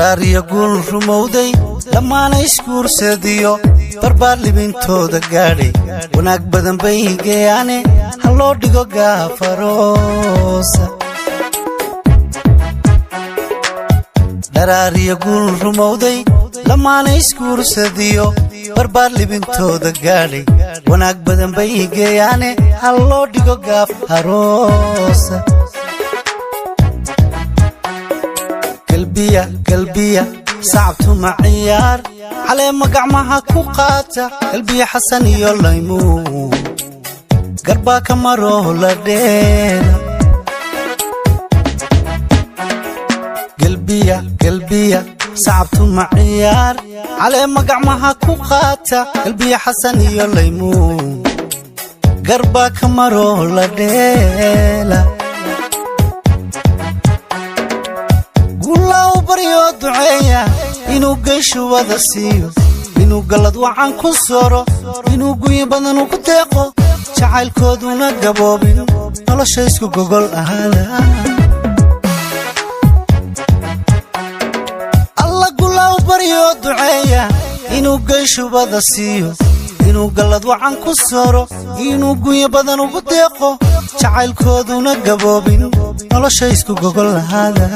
Dharaariyo guul rumowday, dhammaana isguursadiyo barbaar libintooda gaadhay, wanaag badan bay geeyaane, ha loo dhigo gaafaroosa. Dharaariyo guul rumowday, dhammaana isguursadiyo barbaar libintooda gaadhay, wanaag badan bay geeyaane, ha loo dhigo gaaf haroosa. Galbiya galbiya, sacabtuma ciyaar, caleema gacmaha ku qaata. Galbiya Xasan iyo Laymuun, garbaa ka maroo la dheela. Galbiya galbiya, sacabtuma ciyaar, caleema gacmaha ku qaata. Galbiya Xasan iyo Laymuun, garbaa ka maroo la dheela. Guulaa u baryoo duceeya inuu geyshu wada siiyo, inuu gallad wacan ku soro, inuu guyo badan ugu deeqo, jacaylkooduna gaboobin, nolosha isku gogol ahaada. Alla guulaa u baryoo duceeya inuu geyshu wada siiyo, inuu gallad wacan ku soro, inuu guyo badan ugu deeqo, jacaylkooduna gaboobin, nolosha isku gogol ahaada.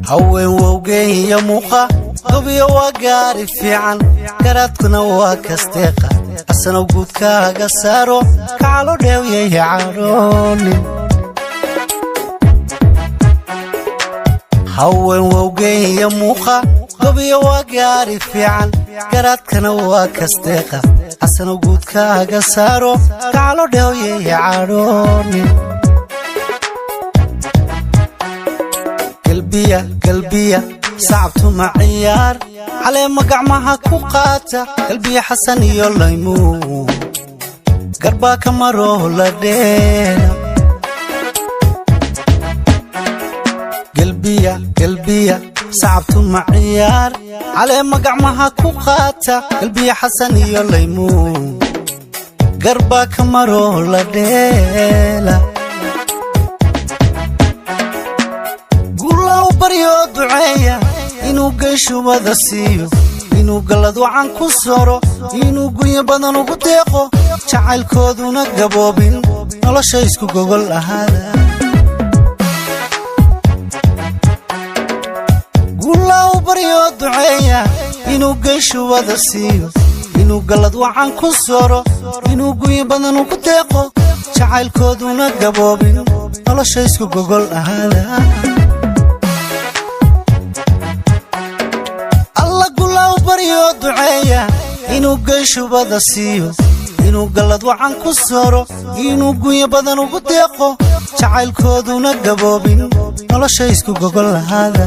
Haween wowgeenya muuqa, gobiyo waa gaari fiican, garaadkuna waa kasteeqa. Xasanow guudkaaga saaro, kacalo dheewyay cadhoonin. Haween wowgeenya muuqa, gobiyo waa gaari fiican, garaadkana waa kasteeqa. Xasanow guudkaaga saaro, kacalo dheewyay cadhoonin. Galbiya galbiya, sacabtuma ciyaar, caleema gacmaha ku qaata. Galbiya Xasan iyo Laymuun, garbaa ka maroo la dheela. Galbiya galbiya, sacabtuma ciyaar, caleema gacmaha ku qaata. Galbiya Xasan iyo Laymuun, garbaa ka maroo la dheela. Guulaa u baryoo duceeya inuu geyshu wada siiyo, inuu gallad wacan ku soro, inuu guyo badan ugu deeqo, jacaylkooduna gaboobin, nolosha isku gogol ahaada. Guulaa u baryoo duceeya inuu geyshu wada siiyo, inuu gallad wacan ku soro, inuu guyo badan ugu deeqo, jacaylkooduna gaboobin, nolosha isku gogol ahaada. Alla gulaa u baryoo duceeya inuu geyshu wada siiyo, inuu gallad wacan ku soro, inuu guyo badan ugu deeqo, jacaylkooduna gaboobin, nolosha isku gogol ahaada.